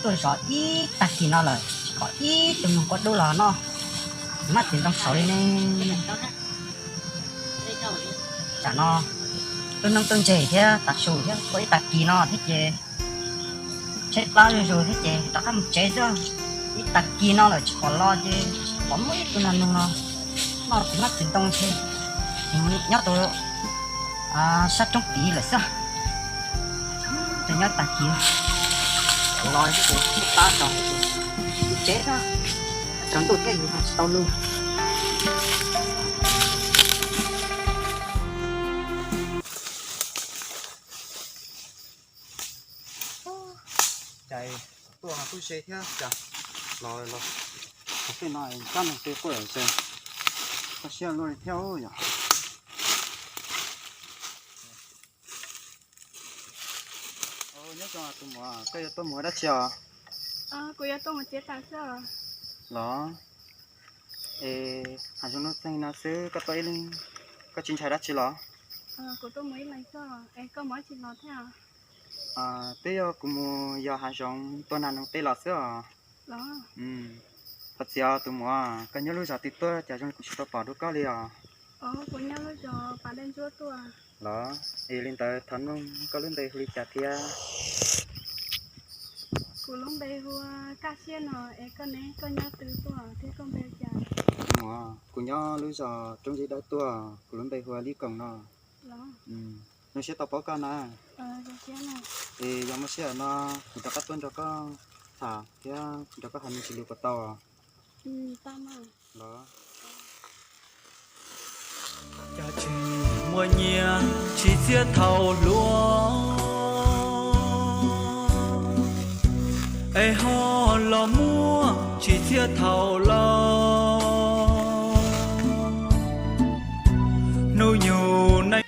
Tuaj zov ib tag kis no lawm tsis pom ib tug noog quav dub los noj, txiv hmab txiv ntoo saud li ne. Tsam no tuaj noog tuaj ntseg thiab tav su thiab, tuaj ib tag kis no thiab ces tsheb plab zuj zus thiab ces rov qab mus tsev xwb. Ib tag kis no lawm tsis pom los ces tsis pom muaj ib tug nas noog los noj txiv hmab txiv ntoo thiab. Nyob rau sab roob tid lawm xwb. Ces nyob tag kis los ces ib tag tso mus tsev xwb, tsaus ntuj thiab yus ho tsis tau lug. Cas tuaj ho kuj ze thiab cas, los los tej no kab noog tej quaj zem, koj siab luaj li thiab yom. Nyob zoo tus muam, koj yuav tuaj mus ua dab tsi os? Kuv yuav tuaj mus tsev tas xwb os. Los, es hav zoov nuj txeeg no xwb koj tuaj ib leeg, koj tsis ntshai dab tsi los? Twb yog kuv mus yos hav zoov tua nas noog tej los xwb os. Thov txim os tus muam, koj nyob lub zos twg tuaj cas zoo li kuv tsis tau pom dua koj li os? Los, es li ntawd thov nug koj lub npe hu li cas thiab? Kuv lub npe hu Kaj Siab no, es koj ne, koj nyob twg tuaj thiab koj npe cas? Tus muam, kuv nyob lub zos Roob Zeb Dawb tuaj, kuv lub npe hu Lib Koom no. Zoo siab tau paub koj na. Es yog muaj sij hawm no kuv rov qab tuaj nrog koj tham thiab nrog koj hais me ntsis lus puas tau? Los, cog tsis muaj nyiaj tsis txiaj thaum hluas, es ho los muaj tsis txiaj thaum laus. Hnub nyoog neej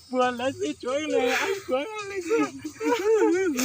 Puag lawv xwb tsuav ib leeg ab kuav leej xwb.